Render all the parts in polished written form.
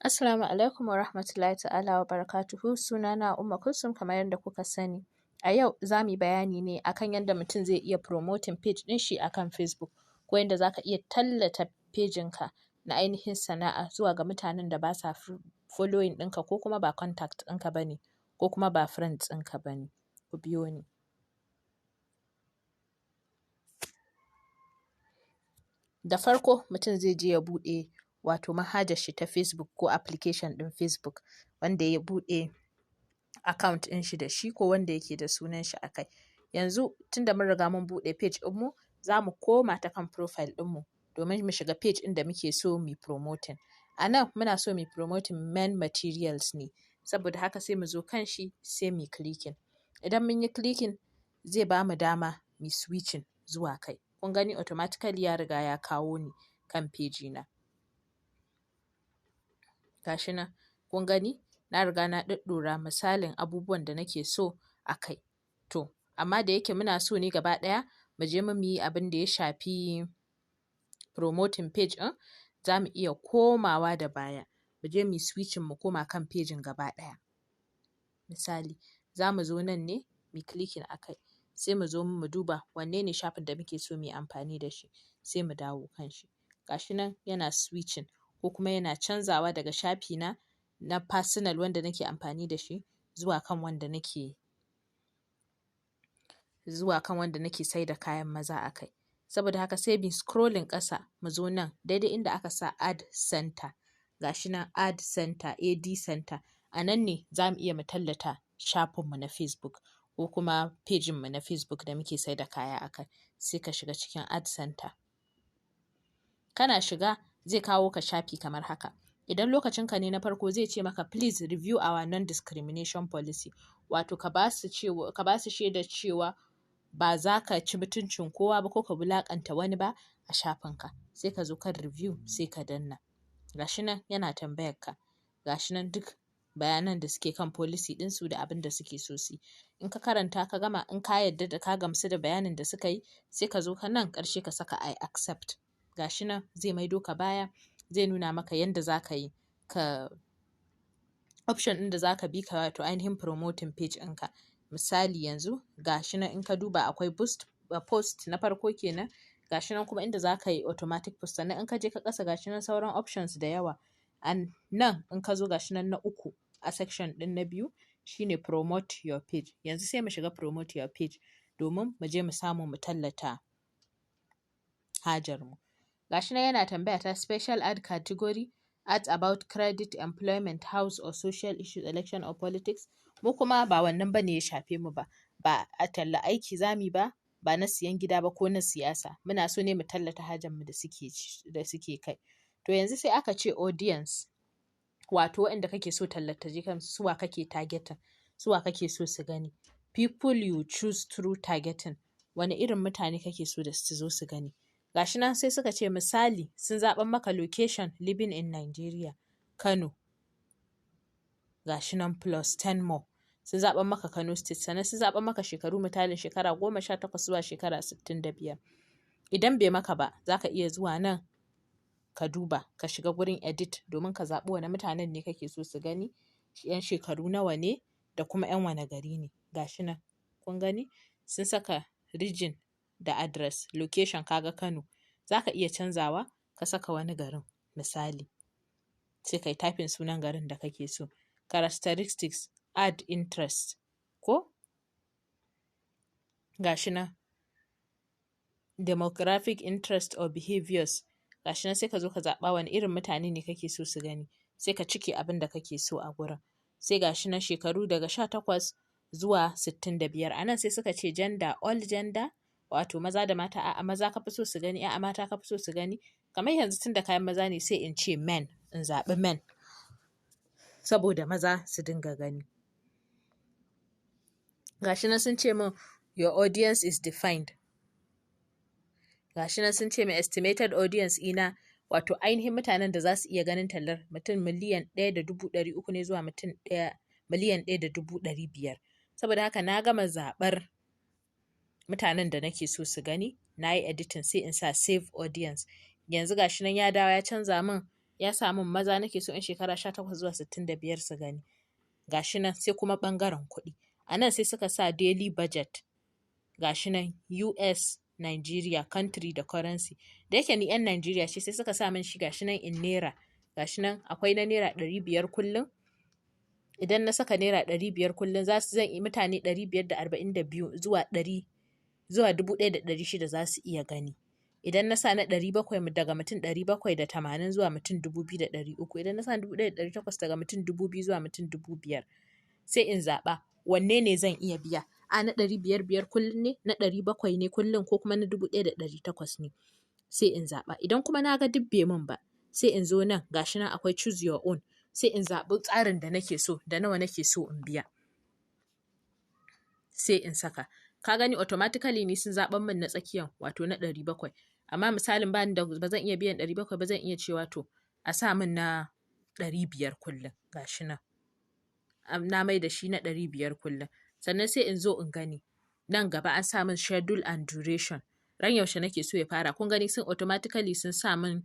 Assalamu alaikum wa rahmatullahi ta'ala wa barakatuhu. Sunana Umma Kulsum, kamar yadda kuka sani. A yau za mu yi bayani ne akan yadda mutum zai iya promoting page ɗin shi akan Facebook, ko yadda za ka iya tallata pejin ka na ainihin sana'a zuwa ga mutanen da ba sa following ɗinka, ko kuma ba contact ɗinka ba ne, ko kuma ba friends ɗinka ba ne. Ku biyo ni. Da farko mutum zai je ya buɗe wato manhajar shi ta Facebook ko application ɗin Facebook wanda ya buɗe account ɗin shi da shi, ko wanda yake da sunan shi a kai. Yanzu tunda mun riga mun buɗe page ɗinmu, za mu koma ta kan profile ɗinmu domin mu shiga page ɗin da muke so mu yi promoting. A nan muna so mu yi promoting men materials ne, saboda haka sai mu zo kan shi, sai mu yi clicking. Idan mun yi clicking, zai ba mu dama mu yi switching zuwa kai. Kun gani, automatically ya riga ya kawo ni kan page na. Ga shi nan, kun gani, na riga na ɗaɗɗora misalin abubuwan da nake so a kai. To, amma da yake muna so ne gaba ɗaya mu je mu yi abin da ya shafi promoting page ɗin, za mu iya komawa da baya mu je mu yi switching, mu koma kan pejin gaba ɗaya. Misali, za mu zo nan ne mu yi clicking a kai, sai mu zo mu duba wanne ne shafin da muke so mu yi amfani da shi, sai mu dawo kan shi. Ga shi nan yana switching, ko kuma yana canzawa daga shafi na na personal wanda nake amfani da shi zuwa kan wanda nake saida kayan maza a kai. Saboda haka sai mu scrolling ƙasa, mu zo nan daidai inda aka sa ad center. Ga shi nan, ad center, ad center. A nan ne za mu iya mu tallata shafinmu na Facebook ko kuma pejinmu na Facebook da muke saida kaya a kai. Sai ka shiga cikin ad center. Kana shiga, zai kawo ka shafi kamar haka. Idan lokacin ka ne na farko, zai ce maka, "Please review our non-discrimination policy." Wato ka ba su shaidar cewa ba za ka ci mutuncin kowa ba ko ka wulaƙanta wani ba a shafinka. Sai ka zo kan review, sai ka danna. Ga shi nan yana tambayar ka. Ga shi nan duk bayanan da suke kan policy ɗinsu da abin da suke so su yi. In ka karanta ka gama, in ka yarda da ka gamsu da bayanin da suka yi, sai ka zo ka nan ƙarshe ka saka "I accept." Ga shi nan zai maido ka baya, zai nuna maka yanda za ka yi ka option ɗin da za ka bi ka wato ainihin promoting page ɗinka. Misali, yanzu ga shi nan, in ka duba, akwai boost post na farko kenan, ga shi nan kuma inda za ka yi automatic post. Sannan in ka je ka ƙasa, ga shi nan sauran options da yawa. A nan in ka zo, ga shi nan na uku a section ɗin na biyu shine promote your page. Yanzu sai mu shiga promote your page domin mu je mu samu mu tallata hajar mu. Ga shi nan yana tambaya ta special ad category: ads about credit, employment, house or social issues, election or politics. Mu kuma ba wannan ba ne ya shafe mu ba. Ba a talla aiki za mu yi ba, ba na siyan gida ba ko na siyasa. Muna so ne mu tallata hajar mu da suke kai. To, yanzu sai aka ce audience, wato waɗanda kake so tallar ta je kansu, su wa kake targeting, su wa kake so su gani. People you choose through targeting, wane irin mutane kake so da su zo su gani. Ga shi nan sai suka ce, misali, sun zaɓan maka location living in Nigeria, Kano. Ga shi nan plus 10 more. Sun zaɓan maka Kano State, sannan sun zaɓan maka shekaru, misalin shekara 18 zuwa shekara 65. Idan bai maka ba, za ka iya zuwa nan ka duba, ka shiga gurin edit domin ka zaɓi wane mutanen ne kake so su gani, 'yan shekaru nawa ne, da kuma 'yan wane gari ne. Ga shi nan, kun gani, sun saka region da address, location, ka ga Kano. Za ka iya canzawa ka saka wani garin misali. Sai ka yi typing sunan garin da kake so. Characteristics, ad interest ko? Ga shi nan demographic interest or behaviors. Ga shi nan, sai ka zo ka zaɓa wane irin mutane ne kake so su gani. Sai ka cike abin da kake so a gurin. Sai ga shi nan shekaru daga 18 zuwa 65. A nan sai suka ce gender, all gender, wato maza da mata, a'a, maza ka fi so su gani, a'a, mata ka fi so su gani. Kamar yanzu tunda kayan maza ne, sai in ce men, in zaɓi men saboda maza su dinga gani. Ga shi nan sun ce min your audience is defined. Ga shi nan sun ce min estimated audience ina, wato ainihin mutanen da za su iya ganin tallar, mutum 1,300,000 ne zuwa mutum 1,500,000. Saboda haka na gama zaɓar mutanen da nake so su gani, na yi editing, sai in sa save audience. Yanzu ga shi nan ya dawo ya canza min, Ya sa min maza nake so 'yan shekara 18 zuwa 65 su gani. Ga shi nan. Sai kuma ɓangaren kuɗi. A nan sai suka sa daily budget. Ga shi nan US, Nigeria, country da currency. Da yake ni 'yan Nigeria ce, sai suka sa min shi, ga shi nan in naira. Ga shi nan akwai na ₦500 kullum. Idan na saka ₦500 kullum, za su zan yi mutane 542 zuwa 100 zuwa 1,600 za su iya gani. Idan na sa na 700, daga mutum 780 zuwa mutum 2,300. Idan na sa 1,800, daga mutum 2,000 zuwa mutum 5,000. Sai in zaɓa wanne ne zan iya biya. A na 500 kullum ne, na 700 ne kullum, ko kuma na 1,800 ne. Sai in zaɓa. Idan kuma na ga duk bai min ba, sai in zo nan, ga shi nan akwai choose your own. Sai in zaɓi tsarin da nake so, da nawa nake so in biya. Sai in saka. Ka gani, automatically ni sun zaɓan min na tsakiyan, wato na 700. Amma misalin bani da, ba zan iya biyan 700 ba, zan iya cewa to a sa min na 500 kullum. Ga shi nan. Na mai da shi na 500 kullum. Sannan sai in zo in gani. Nan gaba an sa min schedule and duration. Ran yaushe nake so ya fara. Kun gani, sun automatically sun sa min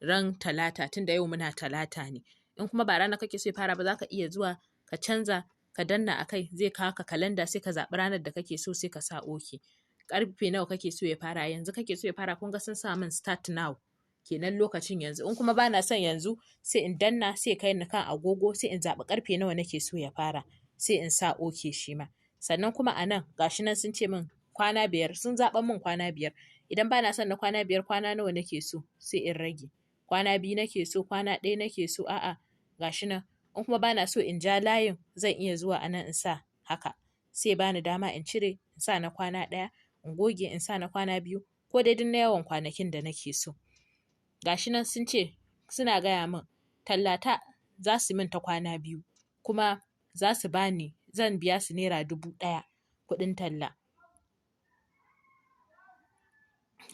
ran Talata, tunda yau muna Talata ne. In kuma ba rana kake so ya fara ba, za ka iya zuwa ka canza, ka danna a kai, zai kawo ka kalanda, sai ka zaɓi ranar da kake so, sai ka sa okay. Ƙarfe nawa kake so ya fara? Yanzu kake so ya fara? Kun ga sun sa min start now. Kenan lokacin yanzu. In kuma bana son yanzu, sai in danna, sai kai ni kan agogo, sai in zaɓi ƙarfe nawa nake so ya fara. Sai in sa okay shi ma. Sannan kuma a nan ga shi nan sun ce min kwana 5, sun zaɓan min kwana 5. Idan bana son na kwana 5, kwana nawa nake so? Sai in rage. Kwana 2 nake so, kwana 1 nake so, a'a, ga shi nan. In kuma bana so in ja layin, zan iya zuwa a nan in sa haka. Sai bani dama in cire, in sa na kwana 1, in goge, in sa na kwana 2, ko dai duk na yawan kwanakin da nake so. Ga shi nan sun ce suna gaya min tallata za su min ta kwana 2, kuma za su bani, zan biya su ₦1,000 kuɗin talla.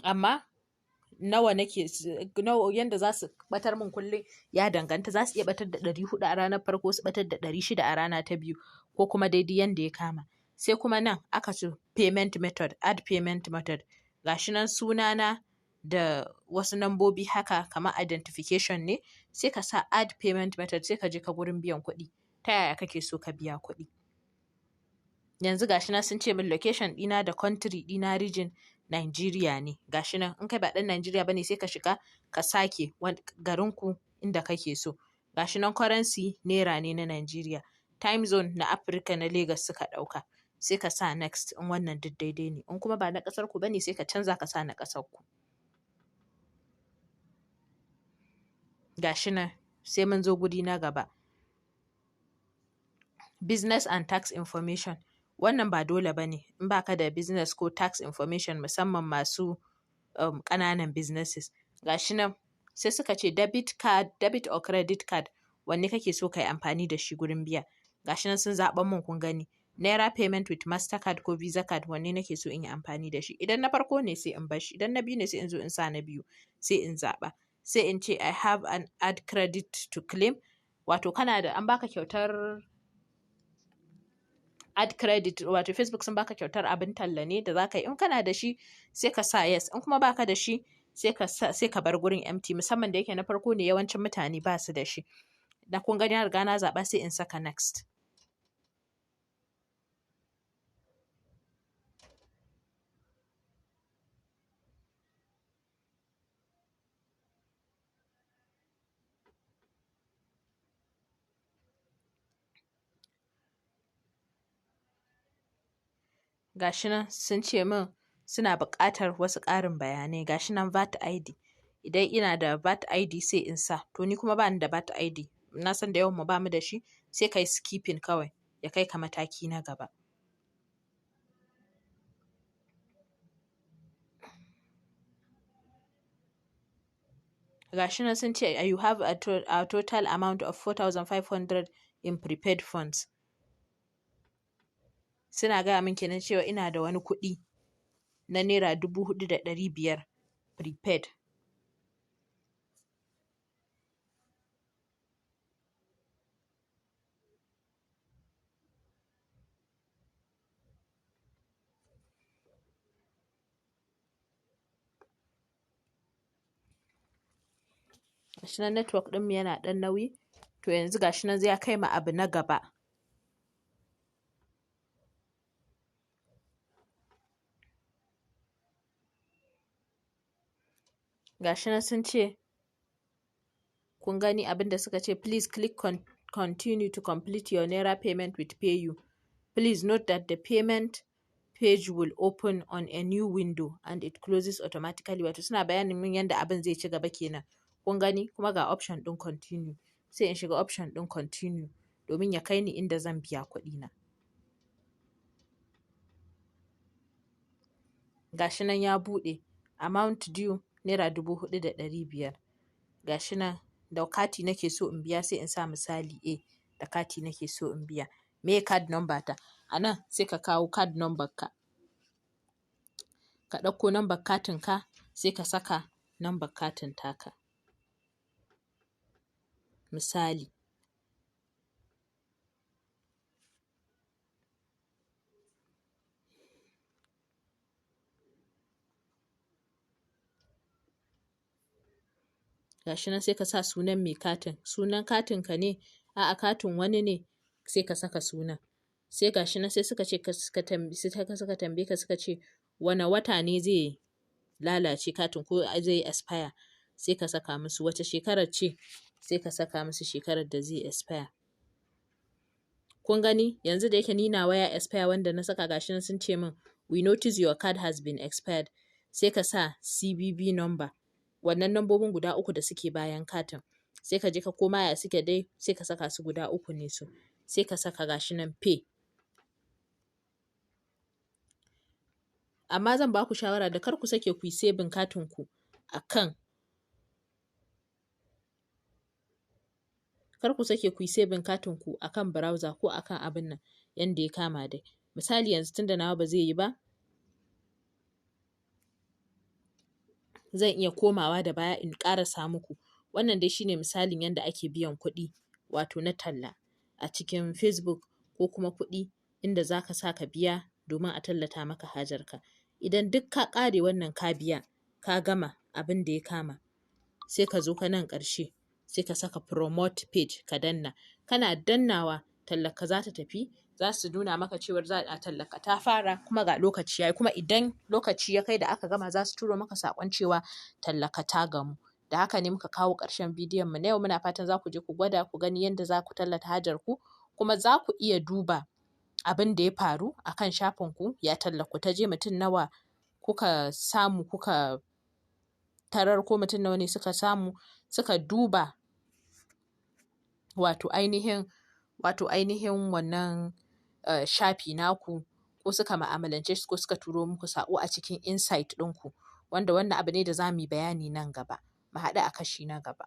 Amma nawa nake nawa, yanda za su ɓatar min kullum ya danganta. Za su iya ɓatar da 400 a ranar farko, su ɓatar da 600 a rana ta biyu, ko kuma daidai yanda ya kama. Sai kuma nan aka ce payment method, add payment method. Ga shi nan sunana da wasu nambobi haka kamar identification ne. Sai ka sa add payment method, sai ka je ka gurin biyan kuɗi. Ta yaya kake so ka biya kuɗi? Yanzu ga shi nan sun ce min location ɗina da country ɗina, region, Nigeria ne. Ga shi nan. In kai ba ɗan Nigeria ba ne, sai ka shiga ka sake garinku inda kake so. Ga shi nan currency naira ne na Nigeria. Time zone na Africa, na Lagos suka ɗauka. Sai ka sa next in wannan duk daidai ne. In kuma ba na ƙasar ku ba ne, sai ka canza ka sa na ƙasar ku. Ga shi nan, sai mun zo guri na gaba. Business and tax information. Wannan ba dole ba ne in ba ka da business ko tax information, musamman masu ƙananan businesses. Ga shi nan sai suka ce debit card, debit or credit card, wanne kake so ka yi amfani da shi gurin biya? Ga shi nan sun zaɓan min, kun gani. Naira payment with Mastercard ko Visa card, wanne nake so in yi amfani da shi? Idan na farko ne, sai in bar shi. Idan na biyu ne, sai in zo in sa na biyu, sai in zaɓa. Sai in ce I have an ad credit to claim. Wato kana da, an baka kyautar ad credit, wato Facebook sun baka kyautar abin talla ne da za ka yi. In kana da shi, sai ka sa yes. In kuma baka da shi, sai ka bar gurin empty, musamman da yake na farko ne, yawancin mutane ba su da shi. Da kun gani, na riga na zaɓa, sai in saka next. Ga shi nan sun ce min suna buƙatar wasu ƙarin bayanai. Ga shi nan VAT ID. Idan ina da VAT ID, sai in sa. To ni kuma bani da VAT ID. Na san da yawan mu bamu da shi, sai ka yi skipping kawai ya kai ka mataki na gaba. Ga shi nan sun ce you have a total amount of 4,500 in prepaid funds. Suna gaya min kenan cewa ina da wani kuɗi na ₦4,500 prepaid. Gashi nan network ɗinmu yana ɗan nauyi. To yanzu gashi nan ya kai mu abu na gaba. Gashi nan sun ce, kun gani abin da suka ce, please click continue to complete your Naira payment with PayU. Please note that the payment page will open on a new window and it closes automatically. Wato suna bayanin min yanda abin zai ci gaba kenan. Kun gani kuma ga option ɗin continue. Sai in shiga option ɗin continue domin ya kai ni inda zan biya kuɗina. Gashi nan ya buɗe. Amount due ₦4,500. Gashi nan da kati nake so in biya, sai in sa misali A, da kati nake so in biya. Me card number ta? A nan sai ka kawo card number ka. Ka ɗauko number katin ka, sai ka saka number katin taka. Misali. Gashi nan sai ka sa sunan mai katin. Sunan katin ka ne? A'a, katin wani ne? Sai ka saka sunan. Sai gashi nan sai suka ce ka suka tambaye ka, suka ce wane wata ne zai lalace katin ko zai expire, sai ka saka musu wace shekarar ce, sai ka saka musu shekarar da zai expire. Kun gani yanzu da yake ni nawa ya expire wanda na saka, gashi nan sun ce min, "We notice your card has been expired." Sai ka sa CVV number, wannan lambobin guda uku da suke bayan katin. Sai ka je ka koma ya suke dai, sai ka saka su, guda uku ne su. Sai ka saka, gashi nan, pay. Amma zan ba ku shawara da kar ku sake ku yi saving katin ku akan kar ku sake ku yi saving katin ku akan browser ko akan abin nan yanda ya kama dai. Misali yanzu, tunda nawa ba zai yi ba, zan iya komawa da baya in ƙarasa muku. Wannan dai shine misalin yanda ake biyan kuɗi, wato na talla a cikin Facebook, ko kuma kuɗi inda za ka sa ka biya domin a tallata maka hajarka. Idan duk ka ƙare wannan, ka biya, ka gama abin da ya kama, sai ka zo ka nan ƙarshe, sai ka saka promote page, ka danna. Kana dannawa, tallarka za ta tafi, za su nuna maka cewar za a tallarka ta fara, kuma ga lokaci yayi. Kuma idan lokaci ya kai da aka gama, za su turo maka saƙon cewa tallarka ta gamu. Da haka ne muka kawo ƙarshen bidiyon mu na yau. Muna fatan za ku je ku gwada ku gani yadda za ku tallata hajar ku, kuma za ku iya duba abin da ya faru a kan shafin ku, ya tallar ku ta je, mutum nawa kuka samu kuka tarar, ko mutum nawa ne suka samu suka duba wato ainihin wannan shafi naku, ko suka ma'amalance shi, ko suka turo muku saƙo a cikin insight ɗinku, wanda wannan abu ne da za mu yi bayani nan gaba. Mu haɗu a kashi na gaba.